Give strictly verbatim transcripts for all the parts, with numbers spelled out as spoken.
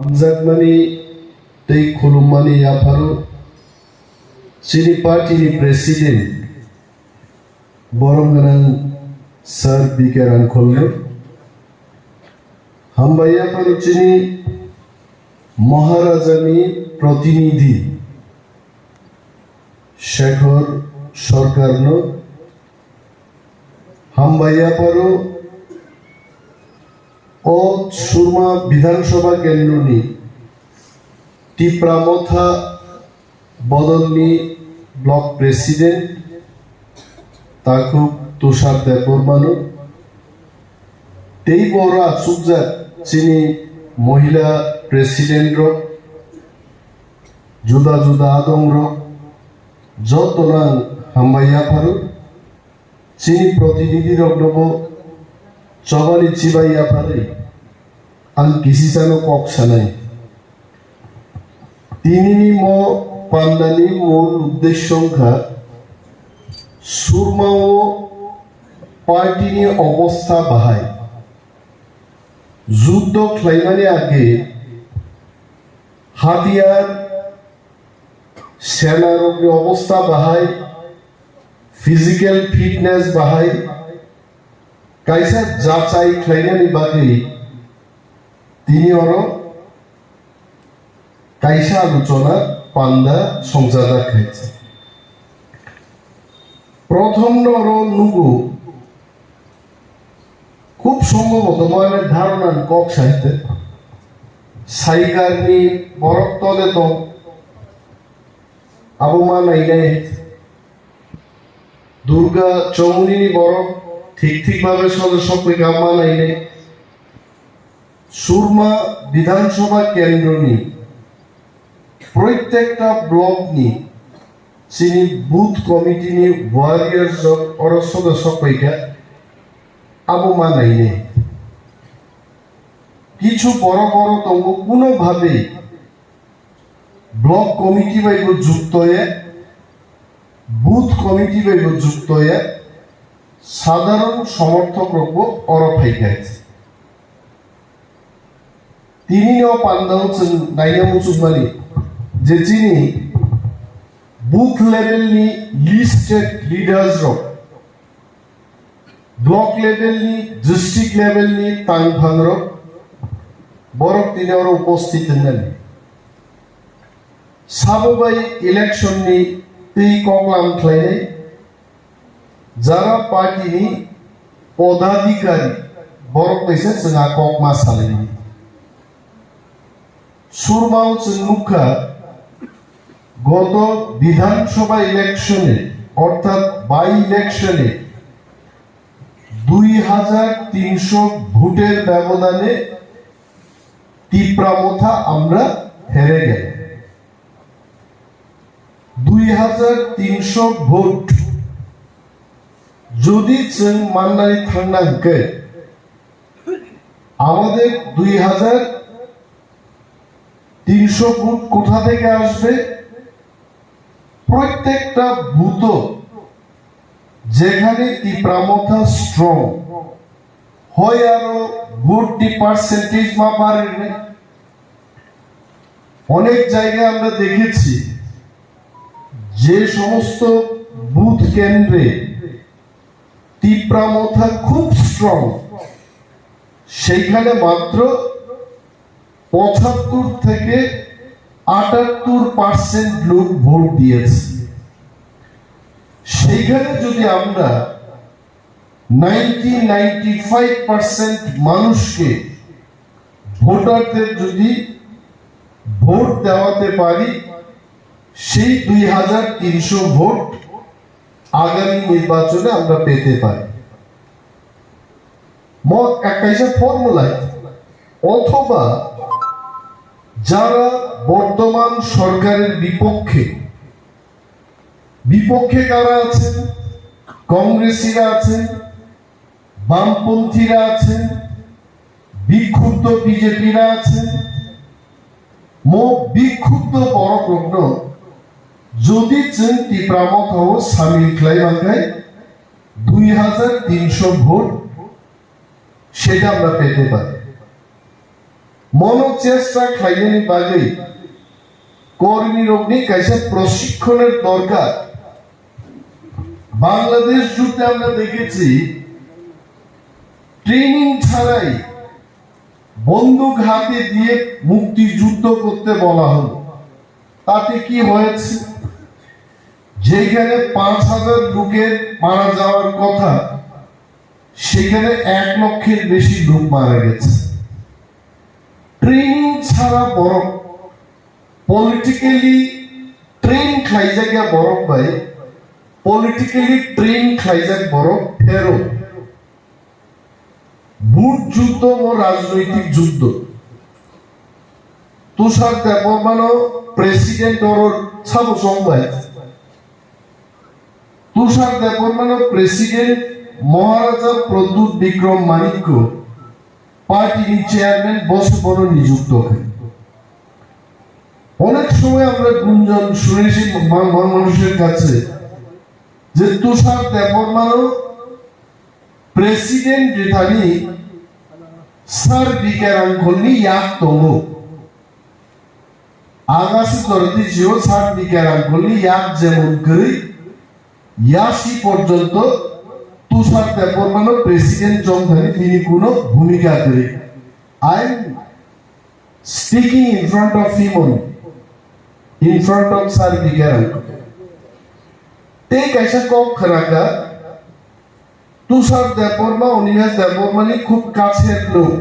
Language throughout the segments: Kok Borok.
Hamjakmani tei khulummani yapharo chini party ni president borom gwnang Sir B K Rangkholno, hambai yapharo chini Maharaja ni protinidhi Shekhar Sarkarno, hambai yapharo o Surma Bidhan Sabha kendroni Tipra Motha bodolni block president Takhuk Tushar Debbarmano, tei boro achukjak chini mohila president rok, juda juda adong rok, jotono ang hambai yapharo. Chini protinidhi rokno bo chobani chibai yapharwi ang kisisano kok sanai. Tinini mo pandani mul uddesyo wngkha Surmao party ni obostha bahai. Juddo khlaimani age hatiyar, senarokni obostha bahai, physical fitness bahai, kaisa jachai khlainani bagwi tini oro kaisa aluchona panda songchajak khaisa. Prothomno oro nugo, khub sombhoboto mo ani dharonani kok sahite, Saikarni borok tole tong, abo ma nainai. Durga Chowmuni ni borok thik thik bhabe sodo sokphaikha ma nainai. Surma Bidhan Sabha kendroni proitekta block ni chini booth committee ni warriors rok oro sodo sokphaikha, abo ma nainai. Kichu borok oro tongo kuno bhabe block committee bai bo jukto ya, booth committee bai bo jukto ya, sadharon somorthok rok bo oro phaikha. Tini no pandao chwng naina muchungmani je chini booth level ni listed leaders rok, block level ni, district level ni tangphangrok, borok tini oro uposthit wngnani. Sabo bai election ni twi koklam khlainai, jara party ni podadhikari, borok bai se chwng a kok ma salainai. Surmao chwng nukha, goto Bidhan Sabha election-e, orthat by election-e dui hajar tinsho vote-er byabodane Tipra Motha amra here gel. Dui hajar tinsho vote jodi chwng mannani thangna hwnkhe, amader dui hajar তিনশো ভোট কোথা থেকে আসবে? প্রত্যেকটা বুথও যেখানে তিপ্রা মথা স্ট্রং হয়, আরো vote the percentage মা বাড়ে। অনেক জায়গায় আমরা দেখেছি যে সমস্ত বুথ কেন্দ্রে তিপ্রা মথা খুব স্ট্রং, সেইখানে মাত্র পঁচাত্তর থেকে আটাত্তর পার্সেন্ট লোক ভোট দিয়েছে। সেইখানে যদি আমরা নাইনটি নাইনটি ফাইভ পার্সেন্ট মানুষকে, ভোটারদের যদি ভোট দেওয়াতে পারি, সেই দুই হাজার তিনশো ভোট আগামী নির্বাচনে আমরা পেতে পারি। Mo-, এক কাইসা ফর্মুলায় অথবা যারা বর্তমান সরকারের বিপক্ষে, বিপক্ষে কারা আছেন? কংগ্রেসীরা আছেন, বামপন্থীরা আছেন, বিক্ষুব্ধ বিজেপিরা আছেন। Mo bikhubdo borok rokno jodi chwng Tipra Mothao samil khlai mankhai, dui hajar tinsho vote সেটা আমরা পেতে পারি। মনো চেষ্টা খাইনি বাগৈ কর্মীরোগনি কাইসা প্রশিক্ষণের দরকার। বাংলাদেশ যুদ্ধে আমরা দেখেছি, ট্রেনিং ছাড়াই বন্দুক হাতে দিয়ে মুক্তিযুদ্ধ করতে বলা হলো। তাতে কি হয়েছে? যেখানে পাঁচ হাজার লোকের মারা যাওয়ার কথা, সেখানে এক লক্ষের বেশি লোক মারা গেছে। ট্রেনিং ছাড়া বরং পলিটিক্যালি ট্রেন খাইজাগা বরং ভাই, পলিটিক্যালি ট্রেন খাইজাক বরং ফেরো। ভোট যুদ্ধ ও রাজনৈতিক যুদ্ধ। তুষার দেববর্মানো প্রেসিডেন্ট অরর সাবো সং ভাই। তুষার দেববর্মানো প্রেসিডেন্ট মহারাজা প্রদ্যুৎ বিক্রম মাণিক্য পার্টির চেয়ারম্যান বসে বড় নিযুক্ত হয়। অনেক সময় আমরা গুঞ্জন শুনেছি মা-, মা-, মানুষের কাছে যে তুষার দেববর্মানো president ritani sir B K Rangkholni yak tongo. Ang aswk joroti jio sir B K Rangkholni yak jemon kwrwi, yasi porjonto Tushar Debbarmano president chong thani bini kuno bhumika kwrwi. I am speaking in front of him only, in front of sir B K Rangkhol. Tei kaisa kok khwnakha, Tushar Debbarma, Animesh Debbarmani khub kacher lok.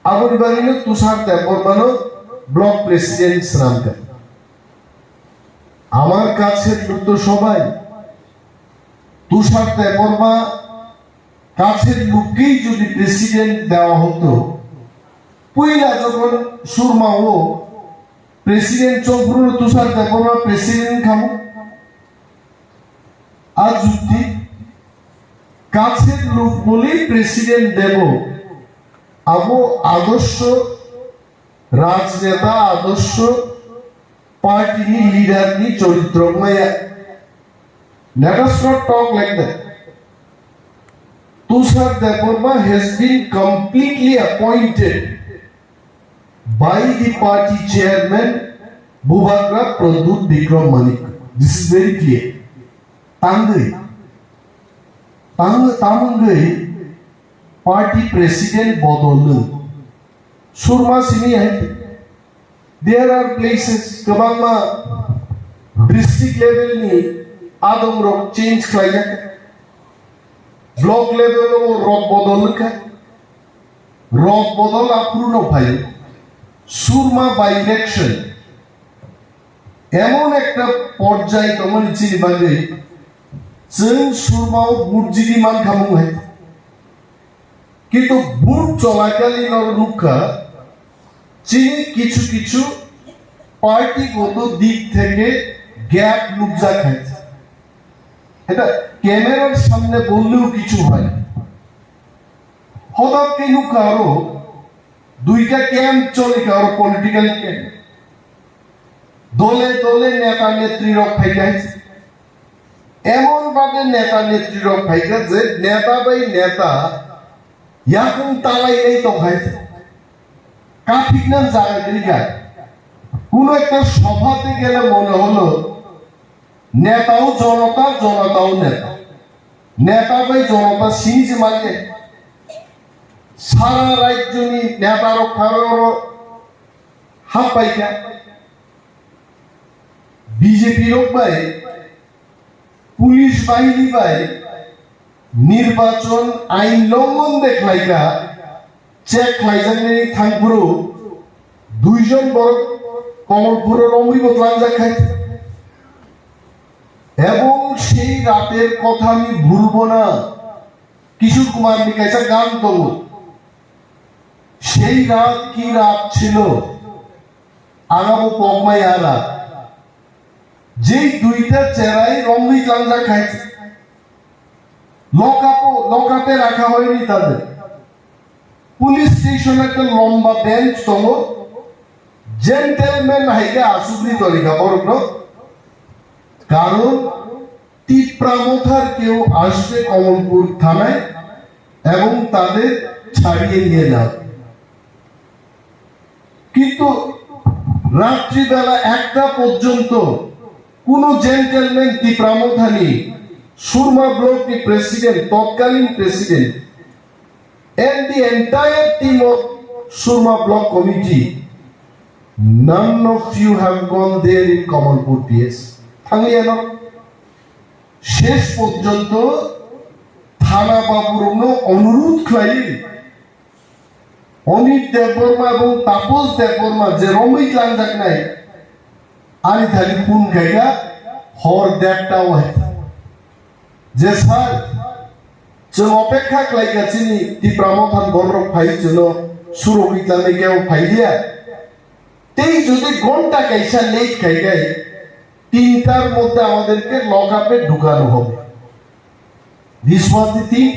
Aboni bagwino Tushar Debbarmano block president swnamkha. আমার কাছের লোক তো সবাই। তুষার দেববর্মা কাছের লোককেই যদি প্রেসিডেন্ট দেওয়া হতো, পয়লা যখন সুরমা ও প্রেসিডেন্ট চৌধুরী তুষার দেববর্মা প্রেসিডেন্ট খামো, আর যুক্তি কাছের লোক বলেই প্রেসিডেন্ট দেব, abo আদর্শ রাজনেতা, আদর্শ পার্টিনি লিডারনি চরিত্র wngmaya. Let us not talk like that. Tushar Debbarma has been completely appointed by the party chairman Bubagra Pradyut Bikram Manik. This is very clear. Tangwi, tang-, tamungwi party president bodolwi. Surma simi hai. There are places, kwbangma district level ni adong rok change khlaijak. Block level o rok bodol wngkha. Rok bodol aphuru no phai. Surma by election. Emon ekta porjai tongmani chini bagwi chwng Surma o vote jidi mankha mung hai. কিন্তু ভোট চলাকালীন ওর রক্ষা চিনি কিছু কিছু পার্টিগত দিক থেকে গ্যাপ লুকজা খাইছে। এটা ক্যামেরার সামনে বললেও কিছু হয়। হঠাৎ কে লুকা আরো দুইটা ক্যাম্প চলে, কারো পলিটিক্যাল ক্যাম্প, দলে দলে নেতা নেত্রী রক ফাইটাইছে। এমন ভাবে নেতা নেত্রী রক ফাইটা যে নেতা বাই নেতা এখন তালাই নেই তো ভাই, কাঠিক নাম জায়গা দিলি যায়। কোনো একটা সভাতে গেলে মনে হলো নেতাও জনতা, জনতাও নেতা, নেতা বাই জনতা সিনি যে মাঝে সারা রাজ্যনি নেতা রক ফারো হাফ পাইকা। বিজেপি রক বাই পুলিশ বাহিনী বাই নির্বাচন আইন লঙ্ঘন দেখলাইকা চেক খাইজাংনি থাংপুরু দুইজন বড় কমলপুরো রমরি বদলান যাখাই। এবং সেই রাতের কথা আমি ভুলবো না। কিশোর কুমার নি কাইসা গান দল, সেই রাত কি রাত ছিল, আগামো পগমাই আরা, যেই দুইটা চেরাই রমরি ক্লাংজা খাইছে, লকআপও, লকআপে রাখা হয়নি তাদের। পুলিশ স্টেশনে একটা লম্বা বেঞ্চ তলো, জেন্টেলম্যান হাইকে আসুবরি তরিকা বরগ্ন। কারণ তিপ্রা মথার কেউ আসবে কমলপুর থানায় এবং তাদের ছাড়িয়ে নিয়ে যাবে। কিন্তু রাত্রিবেলা একটা পর্যন্ত কোনো জেন্টলম্যান তিপ্রামথানি সুরমা ব্লকনি প্রেসিডেন্ট, তৎকালীন president, and the entire team of Surma Block Committee, none of you have gone there in Kamalpur P S. Thangli ano. Shesh porjonto thana baburokno onurudh khlai, Amit Debbarma ebong Taposh Debbarma je romwi tlanjaknai, ani thani phone khaikha hor derta o hai. Je sir, chwng opekha khlaikha chini Tipra Mothan bororok phai chwngno surogwi tlangnai kebo phailia. Tei jodi ghonta kaisa late khaikhai, tintar moddhe amaderke lock up e dhukano hobe. This was the thing.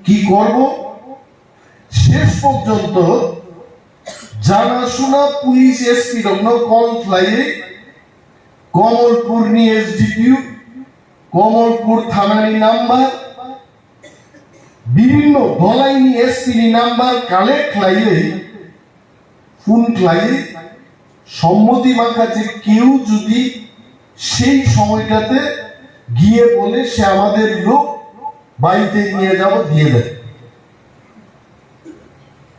কি করব? শেষ পর্যন্ত জানাশোনা police SP রকম কল খাইয়ে কমলপুরনি এসডিপিও, কমলপুর থানানি নাম্বার, বিভিন্ন ধলাইনি এসপিনি নাম্বার কালেক্ট খাইয়ে ফোন খাইয়ে সম্মতি মাখা যে কেউ যদি সেই সময়টাতে গিয়ে বলে সে আমাদের লোক বাড়িতে নিয়ে যাব, দিয়ে দেয়।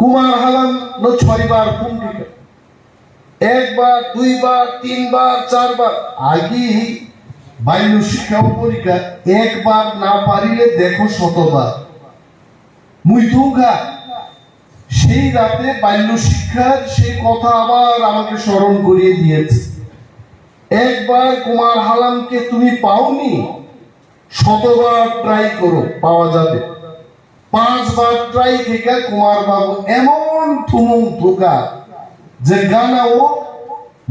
কুমার হালাম নো ছয়বার ফোন দিল, একবার, দুইবার, তিনবার, চারবার। আগে বাল্য শিক্ষা পরীক্ষা একবার না পারিলে দেখো শতবার। মুই তুঙ্গা সেই রাতে বাল্য শিক্ষার সেই কথা আবার আমাকে স্মরণ করিয়ে দিয়েছে। একবার কুমার হালামকে তুমি পাওনি, শতবার ট্রাই করো, পাওয়া যাবে। পাঁচবার ট্রাই থেকে কুমার বাবু এমন থুমুং থুকা যে গানাও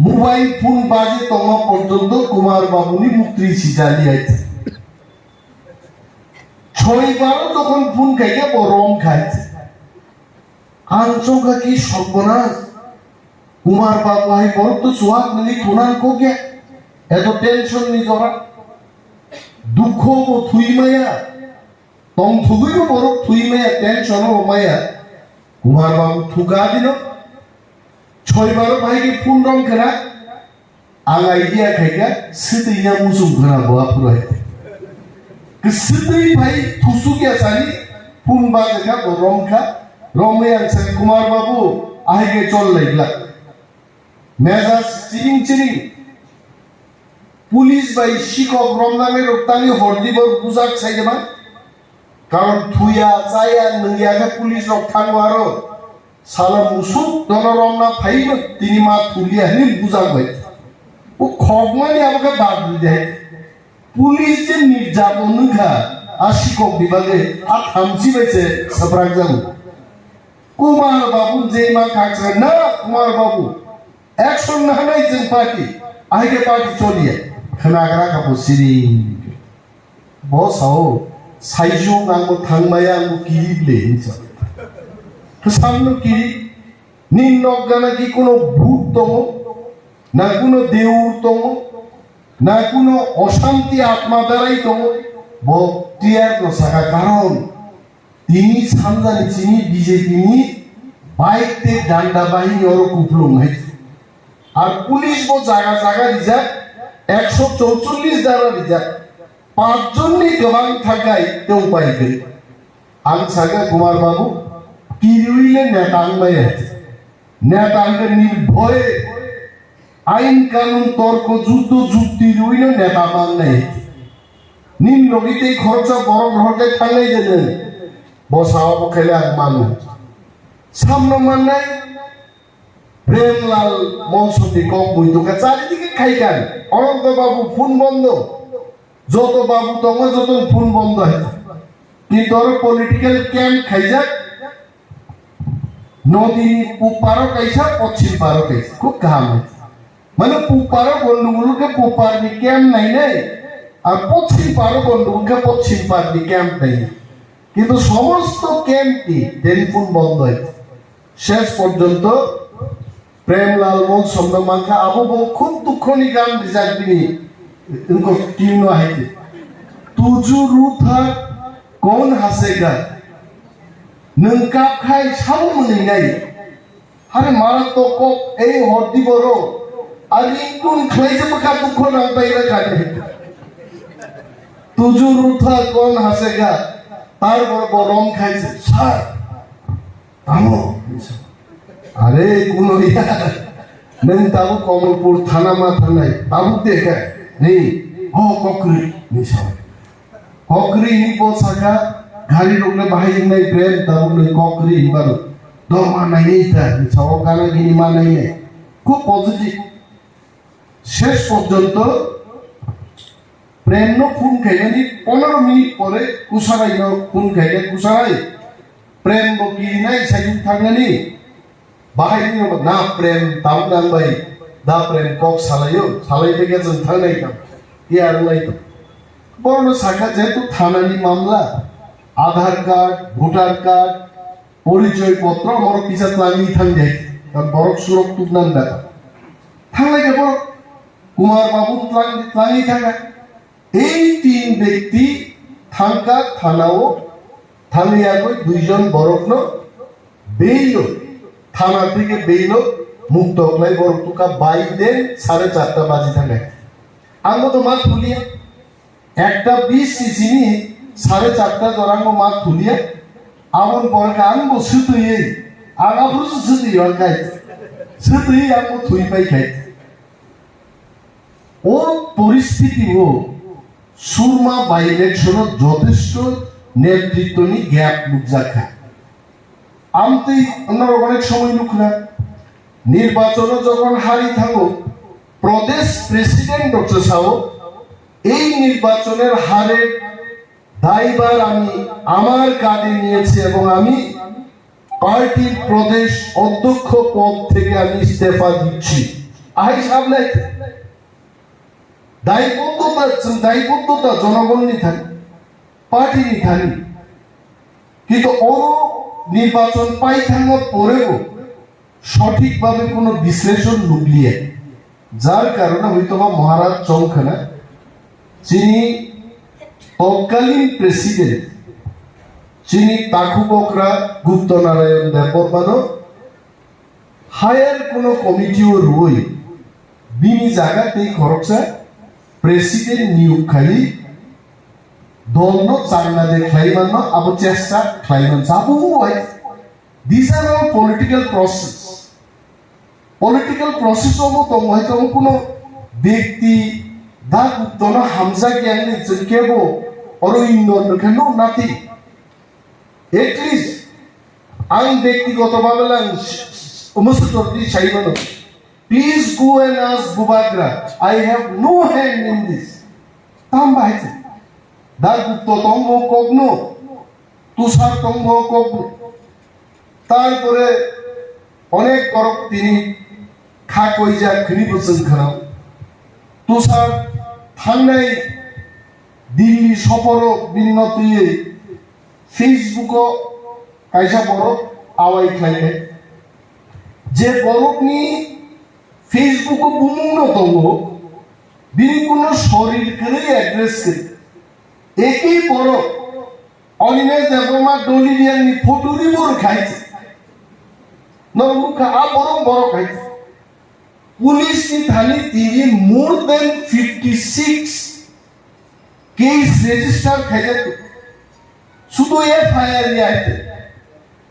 মোবাইল ফোন বাজে তখন পর্যন্ত কুমার বাবুনি মুক্তি সিজালি আছে। ছয়বারও যখন ফোন খাইকে বরং খাইছে। আনচোখা কি সর্বনাশ! কুমার বাবু আই বড় তো সুহাগ মিলি খুনান কোকে এত টেনশন নি জরা দুঃখ ও থুই মায়া তং থুগুই বড় থুই মায়া টেনশন ও মায়া কুমার বাবু থুকা দিল। ছয়বারও ভাইকে ফোন রং খেলা Ang idea khaikha, swtwi ya muchung khwna bo aphuru hai. Swtwi phai thusuk ya sani, phone bajikha bo romkha, romwi ang sai Kumar Babu, ahai khe chol lai glak. Mejaj chiring chiring. Police bai sikok romnani rok tangwi hordi bo bujak sai de ma. Karon thuya, chaya, nungya khe police rok thango aro. Sala musuk dono romna phaino tini ma thulia hini bujak bai. O khokmani abo khe bad di de. Police je nirjaton wngkha, a sikok ni bagwi, a thamchi bai se swprak jago. Kumar Babu je ma kaksa na Kumar Babu. Action nahanai chwng party, ahai khe party choliya. Khwnagra kha bo siring. Bo sao, saijung ang bo thangmaya, ang bo kiri ble hinwi sa. Kwcham no kiri, nini nok gana ki kuno bhut tongo, na kuno deur tongo, na kuno oshanti atma darai tongo, bo clear no saka karon. Tini sanjani chini B J P ni bike tei danda bahini oro kupulung hai. Ar police bo jaga jaga rijak, ekso chorchollis dara rijak. Pachjon ni kwbang thakai tei upai kwrwi. Ang sakha Kumar Babu, kiriwi le neta wng bai hai. Neta hwnkhe nirbhoy ain kanun torko juddo jukti rwino neta mannai. Nini logi tei khoroksa borok rohor khe thangnai de nwng. Bo sao bo khaile ang mano. Samno mannai Premlal Monsonni kok mui tongkha charidike khaikan. Ananto Babu phone bondo. Joto babu tongo, joto phone bondo hai. Kintu oro political camp khaijak. Nodini puparo kaisa, pochim paro kaisa. Khub kaham hai. Mane puparo gondogol khe puparni camp nainai, ar pochim paro gondogol khe pochim parni camp nainai. Kintu somosto camp ni telephone bondo hai. Shesh porjonto Premlal Monsonno mankha, abo bo khub dukhoni gan rijak bini, wngkha tune no hai khe. Tuju ru tha kon hasega. Nwng kap khai sabo mwnwi nai. Are maratok kok ei hordi boro. Ar ringtone khlai je bwkha dukho nang pai ra kani. Tujur utha kon hasega. Tar boro borom khai je. Sir. Tamo. Are kuno ya. Neng tabu Komolpur thana ma thanai. Tabu dekha. Ni. Ho kokri. Ni sa. Kokri hinwi bo saka, gari rokle bahai wngnai brand, tabukle kokri hinwi mano. Doma nainai ta, sao gana gini ma nainai. Khub positive. Shesh porjonto brand no phone khainani pondro minute pore Kusarai no phone khainai, Kusarai. Prem bo kirinai saiyung thangnani. Bahai ni bo na Prem tam nang bai. Da Prem kok salayo. Salai bege jeng thangnai tam. Iya rwnai tam. Borno saka jehetu thanani mamla. Aadhaar card, voter card, porichoy potro moro kisa tlangwi thangjai. Kan borok surok tubnang da. Thanglai ke borok Kumar Babu tlang, tlangwi thangha. Ei tin bekti thangkha thanao, thangwi yagwi duijon borokno beilo, thana theke beilo mukto khlai borok tukha bai den sare charta baji thangkha. Ang bo to ma thuliya, ekta bis sisini sare charta jorango ma thuliya, aboni pore khe ang bo swtwiwi, ang aphuru swtwi hwn khai, swtwiwi ang bo thwi pai khai. O poristitio Surma by-election-o jotesto netritwni gap nukjakha. Amtwi norok onek somoi nukhna, nirbachono jokhon hari thango, Pradesh President rokse sao, "এই নির্বাচনের হারের দায়ভার আমি আমার কাঁধে নিয়েছি এবং আমি পার্টির প্রদেশ অধ্যক্ষ পদ থেকে আমি ইস্তফা দিচ্ছি।" Ahai sabnai, daiboddhota, chwng daiboddhota jonogonni thani, party ni thani. Kintu oro nirbachon pai thangma porebo sothikbhabe kono bisleshon nukliya. Jar karone hoitoba Maharaj chongkhana chini totkalin president, chini takhuk okra Gupta Narayan Debbarmano higher kono committee o rwui bini jaga tei khoroksa president niyok khai dolno changna de khlai manno abo chesta khlai man sabo wai. These are all political process. Political process omo tongo hai tongo kuno bekti da Guptano hamjak yang ni chwng kebo oro ignore no khe no nothing. At least ang bektigoto bhabe lang omo sutor di sai mano. Please go and ask Bubagra. I have no hand in this. Tam bahai se. Da Gupta tongmo kokno. Tusar tongmo kokno. Tarpore onek borok tini kha koijak khini bo chwng khwnao. Tusar thangnai Delhi soporo binno twiwi Facebook o kaisa borok awai khlaikhe. Je borokni Facebook o bumung no tongo, bini kuno sorir kwrwi address kwrwi. Ekhi borok Animesh Debbarma Dolly Reang ni photo ribor khai. Norok nukha a borok borok khai. Police ni thani tini more than fifty six case register khaijak. Sudu F I R ya hai.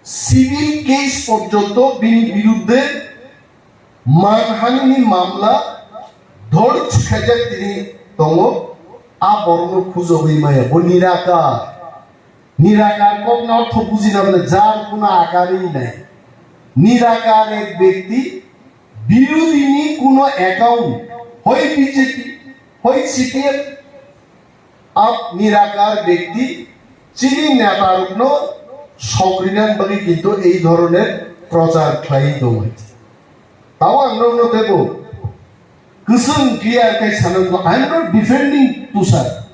Civil case porjonto bini biruddhe manhani ni mamla dorj khaijak tini tongo. A borokno khujogwi maya bo nirakar. Nirakar kokni ortho bujina bole jar kuno akar ri nai. Nirakar ek bekti, birodhini kuno account, hoi B J P, hoi C P M, ab nirakar bekti, chini netarokno sokrinani bagwi kintu ei dhoroner prochar khlaiwi tongo. Tao ang nokno tebo kwchwng clear khe sanwi, I am not defending Tushar.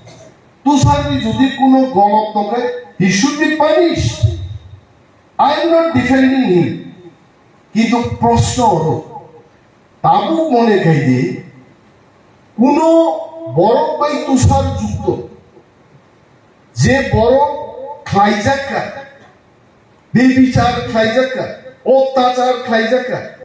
Tusharni jodi kuno golot tongkhe, he should be punished. I am not defending him. Kintu proshno oro, tabuk mone khai di, kuno borok bai Tushar jukto, je borok khlaijak kha, bebichar khlaijak kha, Ottachar khlaijak kha.